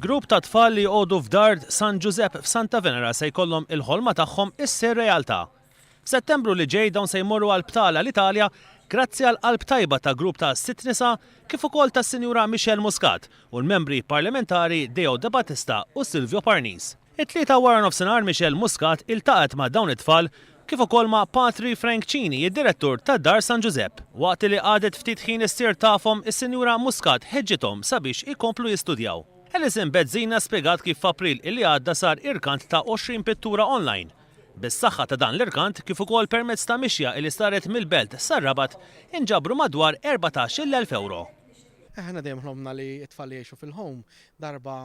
Grupp ta' tfal li joqogħdu f'Dar San Ġużepp f'Santa Venera se jkollhom il-ħolma tagħhom issir realtà. F'Settembru li ġej dawn se jmorru għal btala l-Italja grazzi għall-qalb tajba ta' grupp ta' sitt nisa kif ukoll tas-Sinjura Michelle Muscat u l-Membri Parlamentari Deo Debattista u Silvio Parnis. It-Tlieta waranofsinhar Michelle Muscat iltaqgħet ma' dawn it-tfal kif ukoll ma' Patri Frank Cini, id-Direttur ta' Dar San Ġużepp. Waqt li qagħdet ftit ħin issir tafhom, is-Sinjura Muscat ħeġġithom sabiex ikomplu jistudjaw. Alison Bezzina spjegat kif f'April illi għadda sar irkant ta' 20 pittura online. Bis-saħħa ta' dan l-irkant, kif ukoll permezz ta' mixja illi saret mill-Belt sar-Rabat, inġabru madwar 14,000 ewro. Aħna dejjem ħlomna li t-tfal li jgħixu fil-home darba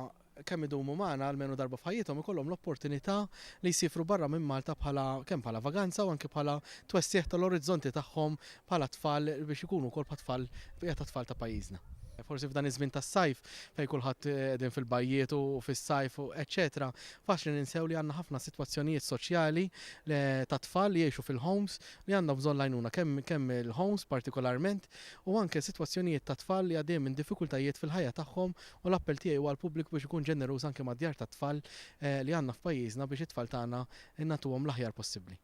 kemm idumu magħna, almenu darba f'ħajjithom ikollhom l-opportunità li jsiefru barra minn Malta bħala kemm bħala vaganza u anki bħala twessigħ tal-orizzonti tagħhom bħala tfal biex ikunu wkoll bħat-tfal bqija tat-tfal ta' pajjiżna. Forsi f'dan iż-żmien tas-sajf fejn kulħadd qegħdin fil-bajjiet u fis-sajf u eċċetera, faċli ninsew li għandna ħafna sitwazzjonijiet soċjali ta' tfal li jgħixu fil-homes li għandhom bżonn l-għajnuna kemm kemm il-homes partikolarment u anke sitwazzjonijiet ta' tfal li għaddejjin minn diffikultajiet fil-ħajja tagħhom U l-appell tiegħi huwa għall-pubbliku biex ikun ġeneruż anke mad-djar tat-tfal li għandna f'pajjiżna biex it-tfal tagħna nagħtuhom l-aħjar possibbli.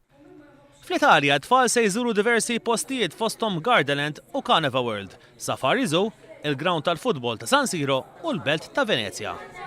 Fl-Italja, t-tfal se jżuru diversi postijiet fosthom Gardaland u Caneva World, Safari Zoo, il-grawnd tal-futbol ta' San Siro u l-belt ta' Venezja.